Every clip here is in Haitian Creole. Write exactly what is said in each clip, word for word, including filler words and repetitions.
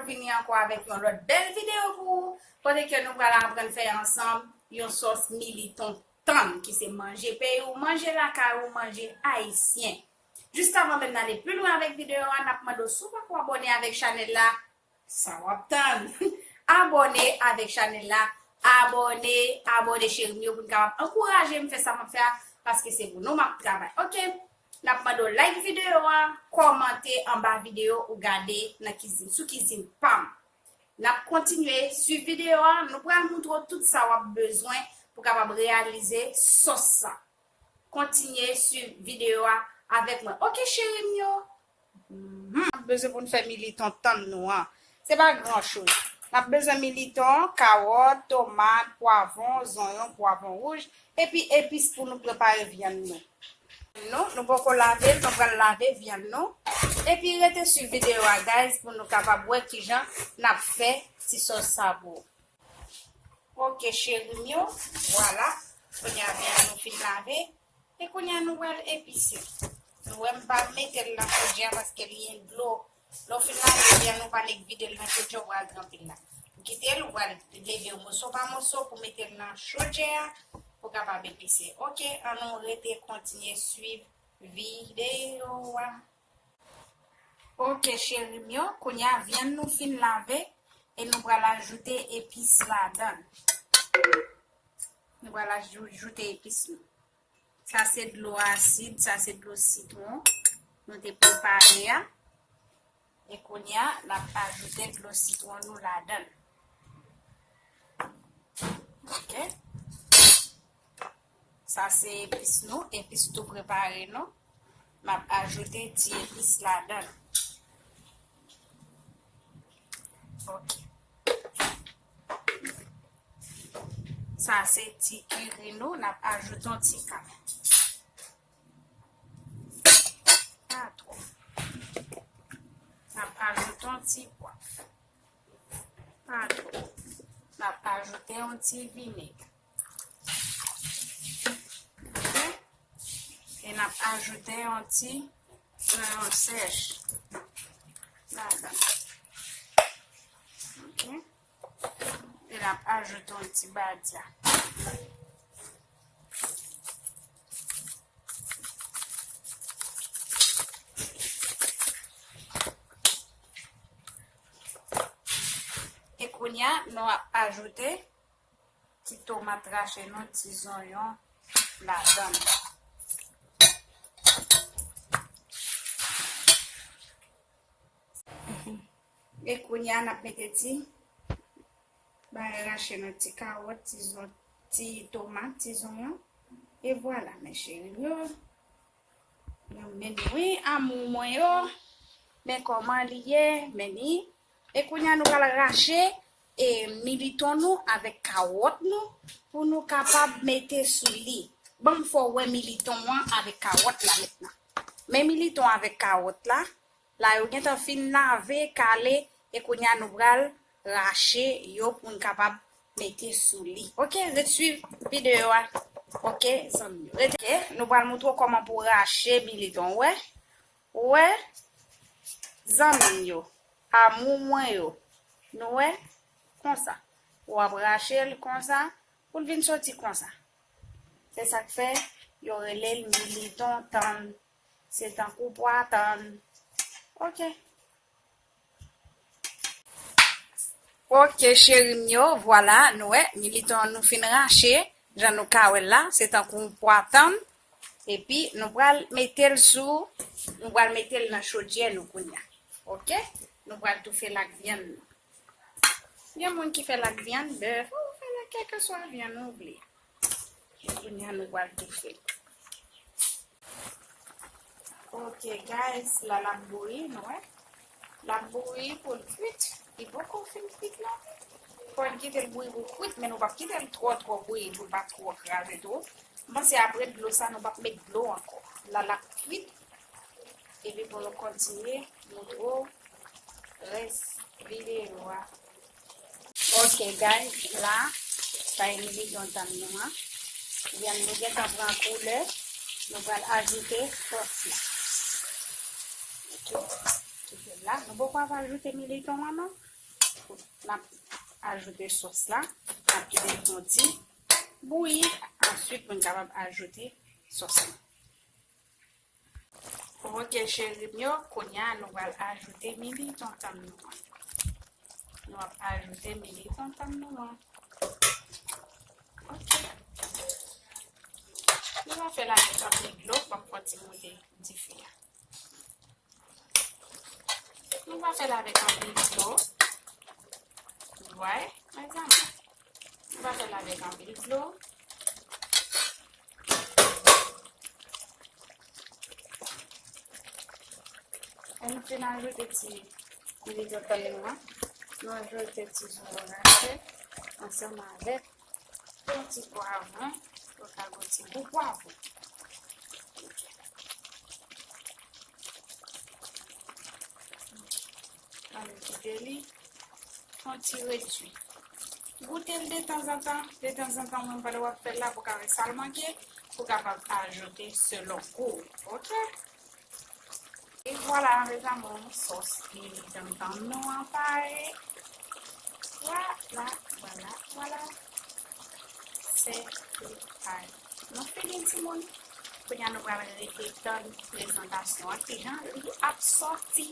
Vini ankò avèk yon lòt bèl videyo pou ou, kote ke nou pral aprann fè ansanm yon sòs militon tann, ki se manje peyi w, manje lakay ou, manje ayisyen. Jis avan menm n ale pi lwen avèk videyo a, n ap mande w si w poko abòne avèk chanèl la, sa w ap tann? Abòne avèk chanèl la, abòne, abòne cheri m yo pou n kapab ankouraje m fè sa m ap fè a, paske se pou nou m ap travay, oke? N ap mande w like videyo a, kòmante anba videyo ou gade nan kizin, sou kizin pa m. N ap kontinye swiv videyo a, nou pral moutre w tout sa w ap bezwen pou kapab reyalize sòs sa. Kontinye swiv videyo a avèk mwen. Oke, cheri m yo. Mhm. N ap bezwen pou n fè militon tann nou an. Se pa gran choz. N ap bezwen militon, kawòt, tomat, pwavwon, zonyon, pwavwon wouj, epi epis pou nou prepare vyann nou. Nou, nou poko lave l, nou pral lave vyann nou. Epi rete swiv videyo a, guys, pou nou kapab wè kijan n ap fè ti sòs sa pou ou. Oke, cheri m yo, vwala. Kounye a vyann nou fin lave. E kounye a nou pral epise. Nou wè m pa mete l nan chodyè a paske li gen dlo. Lè w fin lave vyann nou pale k vide l nan chodyè, w pral tranpe l la. Ou kite l, ou pral leve l moso pa moso pou mete l nan chodyè a pou kapab epise. Oke, ann nou rete kontinye swiv videyo a. Oke, cheri m yo, kounye a vyann nou fin lave e nou pral ajoute epis ladan l. Nou pral ajoute epis nou. Sa se dlo asid, sa se dlo sitwon nou te prepare a. E kounye a, n ap ajoute dlo sitwon nou ladan l. Oke. Sa se epis nou, epis tou prepare nou. M ap ajoute ti epis ladan l. Oke. Sa se ti kiri nou, n ap ajoute yon ti kap. Pa twòp. N ap ajoute yon ti pwav. Pa twòp. N ap ajoute yon ti vinèg. Oke? E n ap ajoute yon ti zonyon sèch ladan. Oke? E n ap ajoute yon ti badya. E kounye a, nou ap ajoute ti tomat rache nou, ti zonyon ladan l. E kounye a, n ap mete ti bagay rache nou, ti kawòt, ti zon-, ti tomat, ti zonyon. E vwala, men cheri m yo. Men wi, amou mwen yo. Men kòman li ye, men ni. E kounye a, nou pral rache e militon nou avèk kawòt nou pou nou kapab mete sou li. Ban m fè w wè militon an avèk kawòt la mentnan. Men militon avèk kawòt la, la yo gentan fin lave, kale, e kounye a nou pral rache yo pou n kapab mete sou li. Oke, ret swiv videyo a. Oke, zanmi yo. Ret, oke, nou pral moutre w kòman pou rache militon, ou wè? Ou wè? Zanmi m yo, amou mwen yo. Nou wè? Konsa. W ap rache l konsa, pou l vin soti konsa. Se sa k fè yo rele l militon tann. Se tankou pwa tann. Oke. Oke, cheri m yo, vwala, nou wè, militon an nou fin rache, jan nou ka wè l la, se tankou yon pwa tann. Epi, nou pral mete l sou, nou pral mete l nan chodyè nou kounye a. Oke? Nou pral toufe l ak vyann nou. Gen moun ki fè l ak vyann bèf, ou fè l ak kèlkeswa vyann ou vle. Kounye a nou pral toufe l. Ok, guys, la l ap bouyi, nou wè. L ap bouyi pou l kwit. Li poko fin kwit la. Fò n kite l bouyi pou kwit, men nou p ap kite l twò, twò bouyi pou l pa twò kraze tou. M panse apre dlo sa, nou p ap met dlo ankò. La l ap kwit. Epi pou nou kontinye moutre w rès videyo a. Ok, guys, la, sa e militon tann nou an. Vyann nou gentan pran koulè, nou pral ajoute sòs la. Ok, toufe l la. Nou poko ap ajoute militon an, non. N ap ajoute sòs la. N ap kite l fon ti bouyi. Answit, pou n kapab ajoute sòs la. Ok, cheri m yo, kounye a nou pral ajoute militon tann nou an. Nou ap ajoute militon tann nou an. Ok. Nou va fè l avèk anpil dlo, m ap fè ti moute dife a. Nou va fè l avèk anpil dlo. Vwè, mezanmi. Nou va fè l avèk anpil dlo. E nou fin ajoute ti militon tann nou an. Nou ajoute ti zoranj rache ansanm avèk yon ti pwavwon, pou l ka gen yon ti gou pwavwon. Ann kite li fè yon ti redui. Goute l detanzantan, detanzantan, mwen pandan w ap fè l la pou w ka wè sa l manke, pou w kapab ajoute selon gou w, ok? E vwala, mes amours, sòs militon tann nou an pare. Vwala, vwala, vwala. Se pare. Nou fini, timoun. Kounye a, nou pral rete tann prezantasyon an, kijan li ap sòti.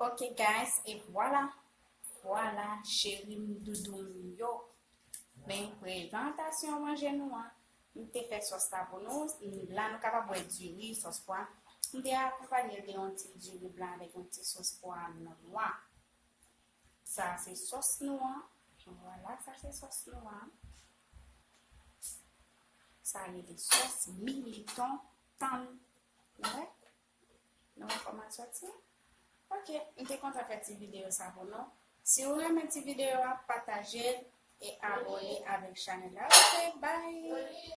Ok, guys, e vwala. Vwala, cheri m, doudou m yo. Men prezantasyon manje nou an. M te fè sòs la pou nou. La, nou kapab wè diri, sòs pwa. M te akonpanye l de yon ti diri blan avèk yon ti sòs pwa nwa. Sa se sòs nou an. Vwala, sa se sòs nou an. Sa rele sòs militon tann. Nou wè? Nou wè kòman l sòti? Ok, m te kontan fè ti videyo sa pou nou. Si w renmen ti videyo a, pataje l e abòne avèk chanèl la. Ok, bye!